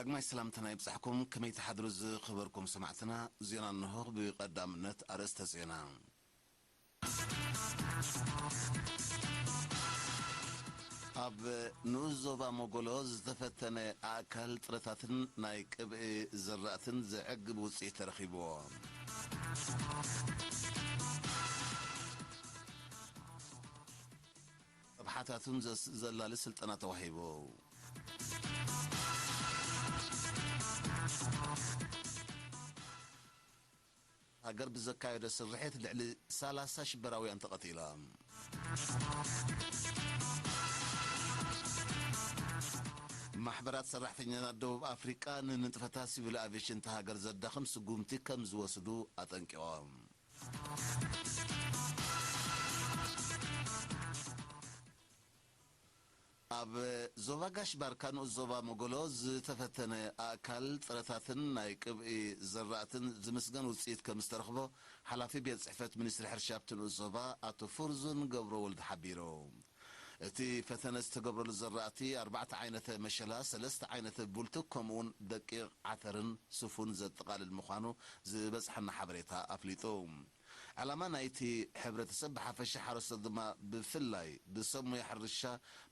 ዳግማይ ሰላምታና ይብጻሕኩም። ከመይ ትሓድሩ ዝኸበርኩም ሰማዕትና? ዜና እንሆ። ብቐዳምነት ኣርእስተ ዜና። ኣብ ንኡስ ዞባ ሞጎሎ ዝተፈተነ ኣእካል ጥረታትን ናይ ቅብኢ ዝራእትን ዘዕግብ ውጽኢት ተረኺብዎ። ረብሓታቱን ዘስ-፣ ዘላሊ ስልጠና ተዋሂቡ። ሃገር ብዘካየዶ ስርሒት ልዕሊ ሰላሳ ሽበራውያን ተቐቲሎም። ማሕበራት ሰራሕተኛታት ደቡብ ኣፍሪቃ ንንጥፈታት ሲቪል ኣቪዬሽን እታ ሃገር ዘዳኽም ስጉምቲ ከም ዝወስዱ ኣጠንቂቖም። ኣብ ዞባ ጋሽ ባርካ ንኡስ ዞባ መጎሎ ዝተፈተነ ኣእካል ጥረታትን ናይ ቅብኢ ዘራእትን ዝምስገን ውፅኢት ከም ዝተረኽቦ ሓላፊ ቤት ፅሕፈት ሚኒስትሪ ሕርሻ ኣብቲ ንኡስ ዞባ ኣቶ ፍርዙን ገብረ ወልድ ሓቢሩ። እቲ ፈተነ ዝተገብረሉ ዘራእቲ ኣርባዕተ ዓይነተ መሸላ፣ ሰለስተ ዓይነተ ቡልቱክ ከምኡውን ደቂቕ ዓተርን ሱፍን ዘጠቓልል ምዃኑ ዝበፅሐና ሓበሬታ ኣፍሊጡ። ዕላማ ናይቲ ሕብረተሰብ ብሓፈሻ ሓረስቶት ድማ ብፍላይ ብሰብ ሞያ ሕርሻ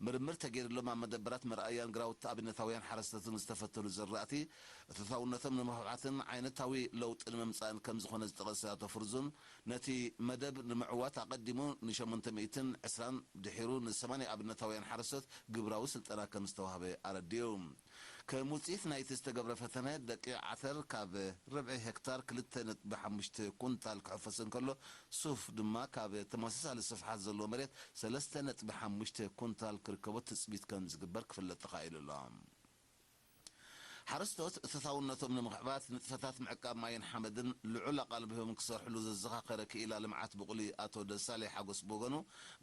ምርምር ተገይርሎም ኣብ መደበራት መርኣያን ግራውቲ ኣብነታውያን ሓረስቶትን ዝተፈተሉ ዘራእቲ እቶታውነቶም ንምኽብዓትን ዓይነታዊ ለውጢ ንምምፃእን ከም ዝኾነ ዝጠቐሰ ኣቶ ፍርዙን ነቲ መደብ ንምዕዋት ኣቐዲሙ ንሸሞንተ ሚእትን ዕስራን ድሒሩ ንሰማንያ ኣብነታውያን ሓረስቶት ግብራዊ ስልጠና ከም ዝተዋህበ ኣረዲኡ። ከም ውፅኢት ናይቲ ዝተገብረ ፈተነ ደቂ ዓተር ካብ ርብዒ ሄክታር ክልተ ነጥቢ ሓሙሽተ ኩንታል ክሕፈስ እንከሎ ሱፍ ድማ ካብ ተመሳሳሊ ስፍሓት ዘለዎ መሬት ሰለስተ ነጥቢ ሓሙሽተ ኩንታል ክርከቦ ትፅቢት ከም ዝግበር ክፍለጥ ተኻኢሉ ኣሎ። ሓረስቶት እቶታውነቶም ንምኽዕባት ንጥፈታት ምዕቃብ ማይን ሓመድን ልዑል ኣቓልቦ ሂቦም ክሰርሕሉ ዘዘኻኸረ ክኢላ ልምዓት ብቑሊ ኣቶ ደሳለይ ሓጎስ ብወገኑ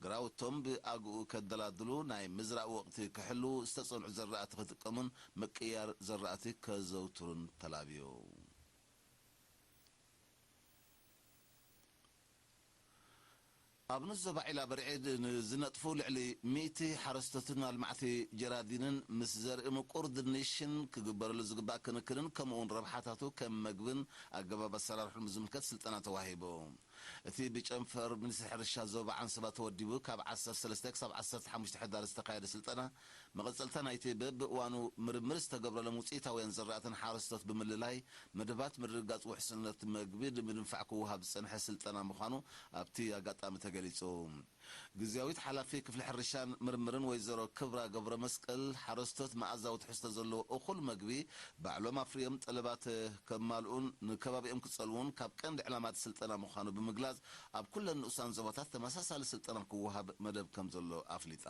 ግራውቶም ብኣግኡ ከደላድሉ ናይ ምዝራእ ወቕቲ ክሕልዉ ዝተጸንዑ ዘራእቲ ክጥቀሙን ምቅያር ዘራእቲ ከዘውትሩን ተላብዩ። ኣብ ንዞባ ዒላ በርዒድ ንዝነጥፉ ልዕሊ ሚእቲ ሓረስቶትን ኣልማዕቲ ጀራዲንን ምስ ዘርኢ ምቁር ድንሽን ክግበረሉ ዝግባእ ክንክንን ከምኡውን ረብሓታቱ ከም መግብን ኣገባብ ኣሰራርሑን ዝምልከት ስልጠና ተዋሂቡ። እቲ ብጨንፈር ሚኒስትሪ ሕርሻ ዞባ ዓንሰባ ተወዲቡ ካብ ዓሰርተ ሰለስተ ክሳብ ዓሰርተ ሓሙሽተ ሕዳር ዝተኻየደ ስልጠና መቐጸልታ ናይቲ በብእዋኑ ምርምር ዝተገብረሎም ውፅኢታውያን ዘራእትን ሓረስቶት ብምልላይ መደባት ምርግጋፅ ውሕስነት መግቢ ንምድንፋዕ ክወሃብ ዝፀንሐ ስልጠና ምዃኑ ኣብቲ ኣጋጣሚ ተገሊፁ። ግዝያዊት ሓላፊ ክፍሊ ሕርሻን ምርምርን ወይዘሮ ክብራ ገብረ መስቀል ሓረስቶት መኣዛዊ ትሕዝቶ ዘለዎ እኹል መግቢ ባዕሎም ኣፍርዮም ጠለባት ከማልኡን ንከባቢኦም ክፀልዉን ካብ ቀንዲ ዕላማት ስልጠና ምዃኑ ብምግላፅ ኣብ ኩለን ንኡሳን ዞባታት ተመሳሳሊ ስልጠና ክወሃብ መደብ ከም ዘሎ ኣፍሊጣ።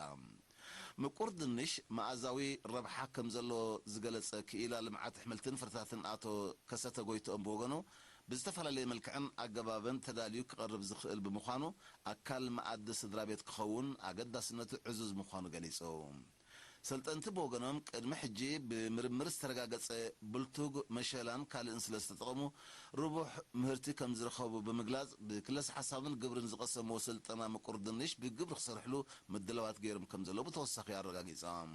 ምቁር ድንሽ መኣዛዊ ረብሓ ከም ዘለዎ ዝገለጸ ክኢላ ልምዓት ኣሕምልትን ፍረታትን ኣቶ ከሰተ ጎይትኦም ብወገኑ ብዝተፈላለየ መልክዕን ኣገባብን ተዳልዩ ክቐርብ ዝኽእል ብምዃኑ ኣካል መኣዲ ስድራ ቤት ክኸውን ኣገዳስነቱ ዕዙዝ ምዃኑ ገሊጹ። ሰልጠንቲ ብወገኖም ቅድሚ ሕጂ ብምርምር ዝተረጋገጸ ብልቱግ መሸላን ካልእን ስለ ዝተጠቐሙ ርቡሕ ምህርቲ ከም ዝረኸቡ ብምግላጽ ብክለስ ሓሳብን ግብርን ዝቐሰምዎ ስልጠና ምቁር ድንሽ ብግብሪ ክሰርሕሉ ምድላዋት ገይሮም ከም ዘለዉ ብተወሳኺ ኣረጋጊጾም።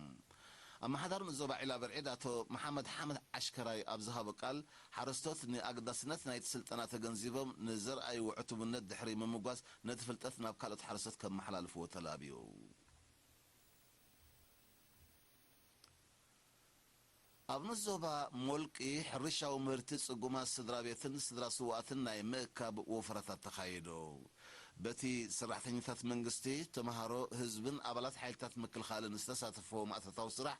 ኣመሓዳሪ ንዞባ ዒላ በርዒድ ኣቶ መሓመድ ሓመድ ዓሽከራይ ኣብ ዝሃቦ ቃል ሓረስቶት ንኣገዳስነት ናይቲ ስልጠና ተገንዚቦም ንዘርኣይዎ ዕቱብነት ድሕሪ ምምጓስ ነቲ ፍልጠት ናብ ካልኦት ሓረስቶት ከመሓላልፍዎ ተላብዩ። ኣብ ንዞባ ሞልቂ ሕርሻዊ ምህርቲ ጽጉማት ስድራ ቤትን ስድራ ስውኣትን ናይ ምእካብ ወፈራታት ተኻይዱ። በቲ ሰራሕተኛታት መንግስቲ፣ ተምሃሮ፣ ህዝብን ኣባላት ሓይልታት ምክልኻልን ዝተሳተፈዎ ማእቶታዊ ስራሕ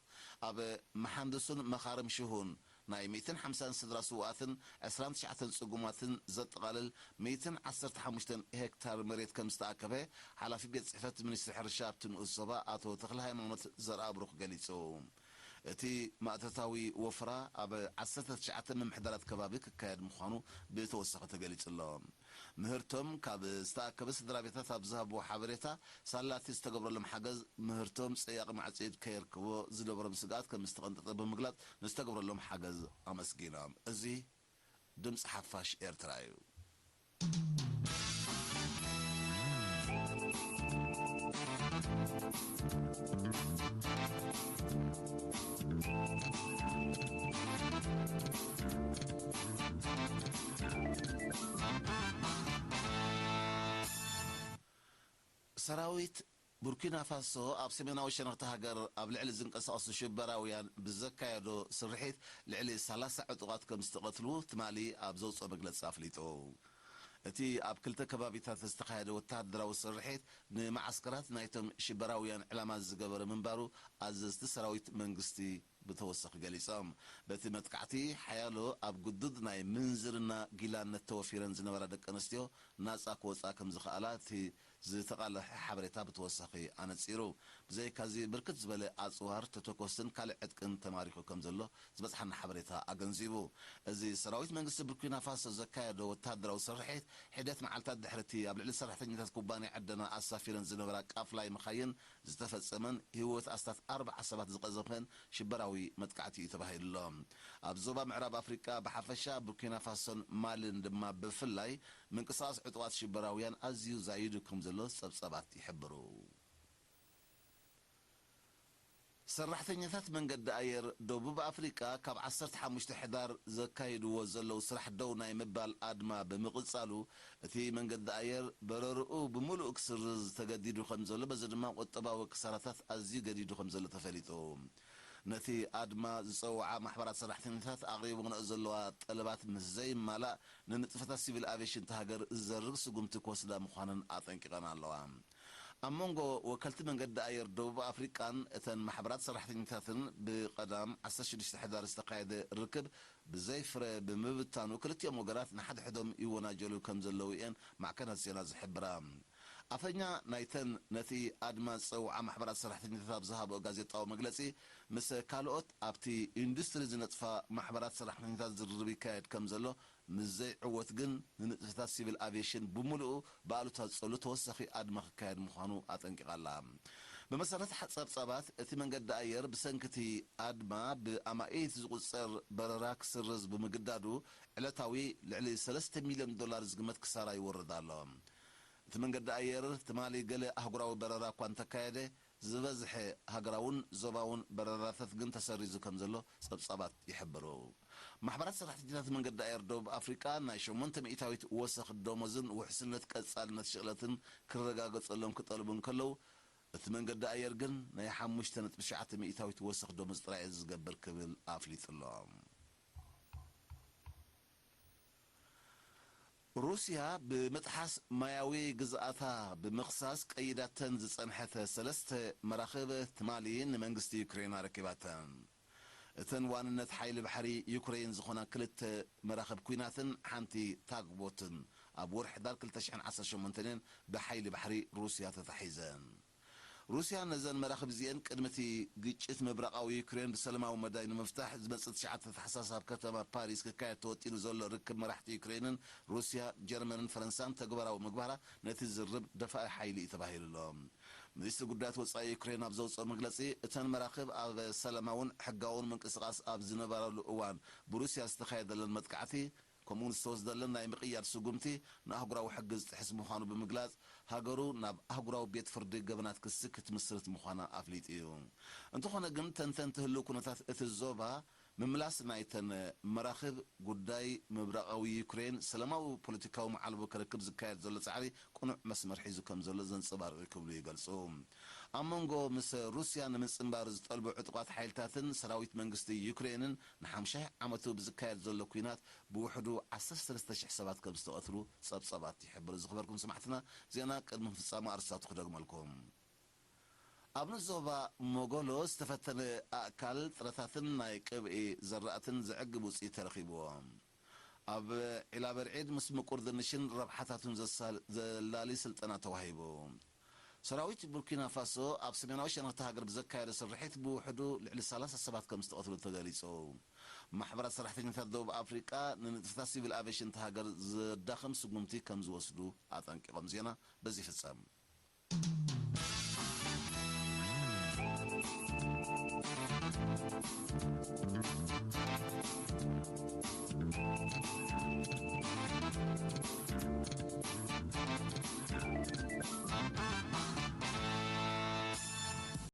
ኣብ መሓንድሱን መኻርም ሽሁን ናይ ሚእትን ሓምሳን ስድራ ስውኣትን ዕስራን ትሽዓተን ጽጉማትን ዘጠቓልል ሚእትን ዓሰርተ ሓሙሽተን ሄክታር መሬት ከም ዝተኣከበ ሓላፊ ቤት ጽሕፈት ሚኒስትሪ ሕርሻ ኣብቲ ንኡስ ዞባ ኣቶ ተኽለ ሃይማኖት ዘርኣብሩኽ ገሊጹ። እቲ ማእቶታዊ ወፍራ ኣብ ዓሰርተ ትሽዓተ ምምሕዳራት ከባቢ ክካየድ ምዃኑ ብተወሳኺ ተገሊጹ ኣሎ። ምህርቶም ካብ ዝተኣከበ ስድራ ቤታት ኣብ ዝሃብዎ ሓበሬታ፣ ሳላ እቲ ዝተገብረሎም ሓገዝ ምህርቶም ጸያቒ ማዕጺድ ከየርክቦ ዝነበሮም ስግኣት ከም ዝተቐንጠጠ ብምግላጽ፣ ንዝተገብረሎም ሓገዝ ኣመስጊኖም። እዚ ድምጺ ሓፋሽ ኤርትራ እዩ። ሰራዊት ቡርኪና ፋሶ ኣብ ሰሜናዊ ሸነኽቲ ሃገር ኣብ ልዕሊ ዝንቀሳቐሱ ሽበራውያን ብዘካየዶ ስርሒት ልዕሊ ሰላሳ ዕጡቓት ከም ዝተቐትሉ ትማሊ ኣብ ዘውፅኦ መግለፂ ኣፍሊጡ። እቲ ኣብ ክልተ ከባቢታት ዝተኻየደ ወተሃደራዊ ስርሒት ንመዓስከራት ናይቶም ሽበራውያን ዕላማ ዝገበረ ምንባሩ ኣዘዝቲ ሰራዊት መንግስቲ ብተወሳኺ ገሊጾም። በቲ መጥቃዕቲ ሓያሎ ኣብ ግዱድ ናይ ምንዝርና ጊላነት ተወፊረን ዝነበራ ደቂ ኣንስትዮ ናጻ ክወጻ ከም ዝኸኣላ እቲ ዝተቓለሐ ሓበሬታ ብተወሳኺ ኣነጺሩ። ብዘይካዚ ብርክት ዝበለ ኣጽዋር፣ ተተኮስን ካልእ ዕጥቅን ተማሪኹ ከም ዘሎ ዝበጽሓና ሓበሬታ ኣገንዚቡ። እዚ ሰራዊት መንግስቲ ቡርኪና ፋሶ ዘካየዶ ወተሃደራዊ ስርሒት ሒደት መዓልታት ድሕሪ እቲ ኣብ ልዕሊ ሰራሕተኛታት ኩባንያ ዕደና ኣሳፊረን ዝነበራ ቃፍላይ መኻይን ዝተፈጸመን ህይወት ኣስታት ኣርባዓ ሰባት ዝቐዘፈን ሽበራዊ መጥቃዕቲ እዩ ተባሂሉ ኣሎ። ኣብ ዞባ ምዕራብ ኣፍሪቃ ብሓፈሻ፣ ቡርኪና ፋሶን ማልን ድማ ብፍላይ ምንቅስቓስ ዕጡቓት ሽበራውያን ኣዝዩ ዛይዱ ከም ዘሎ ጸብጻባት ይሕብሩ። ሰራሕተኛታት መንገዲ ኣየር ደቡብ ኣፍሪቃ ካብ ዓሰርተ ሓሙሽተ ሕዳር ዘካይድዎ ዘለዉ ስራሕ ደው ናይ ምባል ኣድማ ብምቕጻሉ፣ እቲ መንገዲ ኣየር በረርኡ ብምሉእ ክስርዝ ተገዲዱ ከም ዘሎ፣ በዚ ድማ ቁጠባዊ ክሳራታት ኣዝዩ ገዲዱ ከም ዘሎ ተፈሊጡ። ነቲ ኣድማ ዝጸውዓ ማሕበራት ሰራሕተኛታት ኣቕሪቦንኦ ዘለዋ ጠለባት ምስ ዘይማላእ፣ ንንጥፈታት ሲቪል ኣቪየሽን እታ ሃገር ዝዘርግ ስጉምቲ ክወስዳ ምዃነን ኣጠንቂቐን ኣለዋ። ኣብ መንጎ ወከልቲ መንገዲ ኣየር ደቡብ ኣፍሪቃን እተን ማሕበራት ሰራሕተኛታትን ብቐዳም ዓሰርተ ሽዱሽተ ሕዳር ዝተኻየደ ርክብ ብዘይ ፍረ ብምብታኑ፣ ክልቲኦም ወገናት ንሓድሕዶም ይወናጀሉ ከም ዘለዉ እየን ማዕከናት ዜና ዝሕብራ። ኣፈኛ ናይተን ነቲ ኣድማ ዝጸውዓ ማሕበራት ሰራሕተኛታት ኣብ ዝሃብኦ ጋዜጣዊ መግለጺ፣ ምስ ካልኦት ኣብቲ ኢንዱስትሪ ዝነጥፋ ማሕበራት ሰራሕተኛታት ዝርርብ ይካየድ ከም ዘሎ፣ ምስ ዘይዕወት ግን ንንጥፈታት ሲቪል ኣቪየሽን ብምሉኡ ብኣሉታ ዝጸሉ ተወሳኺ ኣድማ ክካየድ ምዃኑ ኣጠንቂቓ ኣላ። ብመሰረት ሓ-፣ ጸብጻባት፣ እቲ መንገዲ ኣየር ብሰንኪ እቲ ኣድማ ብኣማኢት ዝቑጸር በረራ ክስረዝ ብምግዳዱ፣ ዕለታዊ ልዕሊ ሰለስተ ሚልዮን ዶላር ዝግመት ክሳራ ይወርድ ኣሎ። እቲ መንገዲ ኣየር ትማሊ ገለ ኣህጉራዊ በረራ እኳ እንተካየደ፣ ዝበዝሐ ሃገራውን ዞባውን በረራታት ግን ተሰሪዙ ከም ዘሎ ጸብጻባት ይሕብሩ። ማሕበራት ሰራሕተኛታት መንገዲ ኣየር ደቡብ ኣፍሪቃ ናይ ሸሞንተ ሚእታዊት ወሰኽ ደሞዝን ውሕስነት ቀጻልነት ሽቕለትን ክረጋገጸሎም ክጠልቡ እንከለዉ፣ እቲ መንገዲ ኣየር ግን ናይ ሓሙሽተ ነጥቢ ትሽዓተ ሚእታዊት ወሰኽ ደሞዝ ጥራይ እየ ዝገብር ክብል ኣፍሊጡ ኣሎ። ሩስያ ብምጥሓስ ማያዊ ግዝኣታ ብምኽሳስ ቀይዳተን ዝጸንሐት ሰለስተ መራኽብ ትማሊ ንመንግስቲ ዩክሬን ኣረኪባተን። እተን ዋንነት ሓይሊ ባሕሪ ዩክሬን ዝኾና ክልተ መራኽብ ኲናትን ሓንቲ ታግቦትን ኣብ ወርሒ ሕዳር ክልተ ሽሕን ዓሰርተ ሸሞንተን እየን ብሓይሊ ባሕሪ ሩስያ ተታሒዘን። ሩስያ ነዘን መራኽብ እዚኤን ቅድሚ እቲ ግጭት ምብራቓዊ ዩክሬን ብሰላማዊ መዳይ ንምፍታሕ ዝመጽእ ትሽዓተ ታሕሳስ ኣብ ከተማ ፓሪስ ክካየድ ተወጢኑ ዘሎ ርክብ መራሕቲ ዩክሬንን ሩስያ፣ ጀርመንን ፈረንሳን ተግባራዊ ምግባራ ነቲ ዝርርብ ደፋኢ ሓይሊ እዩ ተባሂሉ ኣሎ። ሚኒስትሪ ጉዳያት ወጻኢ ዩክሬን ኣብ ዘውጽኦ መግለጺ፣ እተን መራኽብ ኣብ ሰላማውን ሕጋውን ምንቅስቓስ ኣብ ዝነበራሉ እዋን ብሩስያ ዝተኻየደለን መጥቃዕቲ ከምኡውን ዝተወስደለን ናይ ምቕያድ ስጉምቲ ንኣህጉራዊ ሕጊ ዝጥሕስ ምዃኑ ብምግላጽ፣ ሃገሩ ናብ ኣህጉራዊ ቤት ፍርዲ ገበናት ክሲ ክትምስርት ምዃና ኣፍሊጡ እዩ። እንተኾነ ግን፣ ተንተንቲ ህልው ኩነታት እቲ ዞባ፣ ምምላስ ናይተን መራኽብ ጉዳይ ምብራቓዊ ዩክሬን ሰላማዊ ፖለቲካዊ መዓልቦ ክረክብ ዝካየድ ዘሎ ጻዕሪ ቅኑዕ መስመር ሒዙ ከም ዘሎ ዘንጸባርቕ እዩ ክብሉ ይገልጹ። ኣብ መንጎ ምስ ሩስያ ንምጽንባር ዝጠልቡ ዕጡቓት ሓይልታትን ሰራዊት መንግስቲ ዩክሬንን ንሓምሻይ ዓመቱ ብዝካየድ ዘሎ ኲናት ብውሕዱ ዓሰርተ ሰለስተ ሽሕ ሰባት ከም ዝተቐትሉ ጸብጻባት ይሕብሩ። ዝኸበርኩም ሰማዕትና፣ ዜና ቅድሚ ምፍጻሙ ኣርስታቱ ክደግመልኩም። ኣብ ንዞባ ሞጎሎ ዝተፈተነ ኣእካል ጥረታትን ናይ ቅብኢ ዘራእትን ዘዕግብ ውጽኢት ተረኺብዎ። ኣብ ዒላ በርዒድ ምስ ምቁር ድንሽን ረብሓታቱን ዘሳል-፣ ዘላሊ ስልጠና ተዋሂቡ። ሰራዊት ቡርኪና ፋሶ ኣብ ሰሜናዊ ሸነኽቲ ሃገር ብዘካየደ ስርሒት ብውሕዱ ልዕሊ ሰላሳ ሰባት ከም ዝተቐትሉ ተገሊጹ። ማሕበራት ሰራሕተኛታት ደቡብ ኣፍሪቃ ንንጥፈታት ሲቪል ኣቪየሽን እታ ሃገር ዘዳኽም ስጉምቲ ከም ዝወስዱ ኣጠንቂቖም። ዜና በዚ ይፍጸም።